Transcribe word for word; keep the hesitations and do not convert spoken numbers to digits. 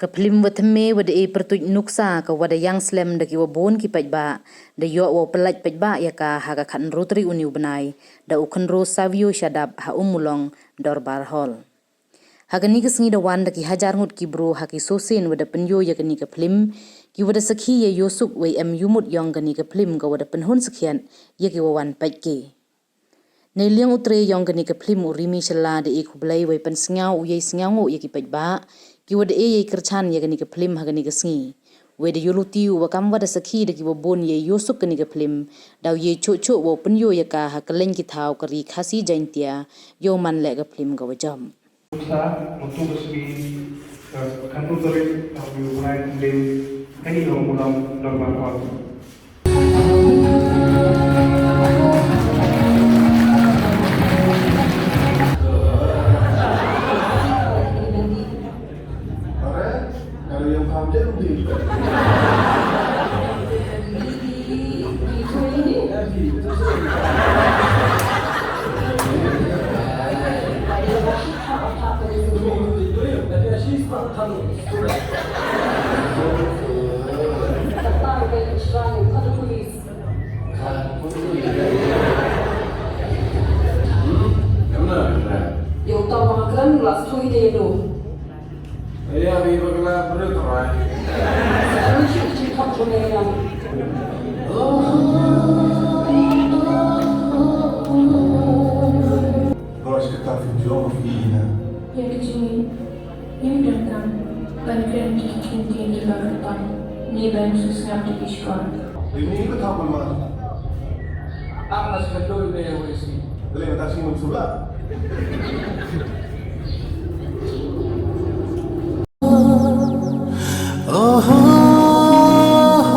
Ka phlim wa thymme wa da e pyrtuit nuksa ka wa da yang slem da ki wa bun ki paidbah, da yoh wow pyllait paidbah ya ka ha ka khatynru tarik uni u bnai, da u khynroo Savio Shadap ha Ummulong Dorbar Hall. Ha kani ka sngi da wan da ki hajar ngut ki bru ha ki sosien wa da pynyoo ya kani ka phlim, ki wa da sakhi ya i yoosuk wei em yumut yong kani ka phlim ka wa da pynhun sakhiat ya ki wa wan peit ki. Neiliang u tre yong kani ka phlim u Rimi Shylla da e khublei wei pynsngew u yei sngewnguh ya ki paidbah, ki wa da e yei kyrchan ya kani ka phlim ha kani ka sngi. Wei da yooluti u wa kam wa da sakhi da ki wa bun yei yoosuk kani ka phlim, da u yei choh choh wow pynyoo ya ka ha kylleiñ ki thaw ka ri Khasi Jaintia, yow man leh ka phlim ka wa jop. Sa, waktu ka sngi, ka khatynru tarik, ka uni u bnai, ka dei, kani ka Ummulong Dorbar Hall. Yow taw wa kren last week de do. Aya, mi bakla bru tawai. Sekarang sih, sih, tak boleh yang. Bro, sekitar video of Ina. Ya, di sini. Ni dang kam. Ban kren di kin tin di bakla pan. Ni ban susah di iskor. Ini betul, Mas. Ang nas betul, be, wesi. Boleh minta sih, Mas, sudah.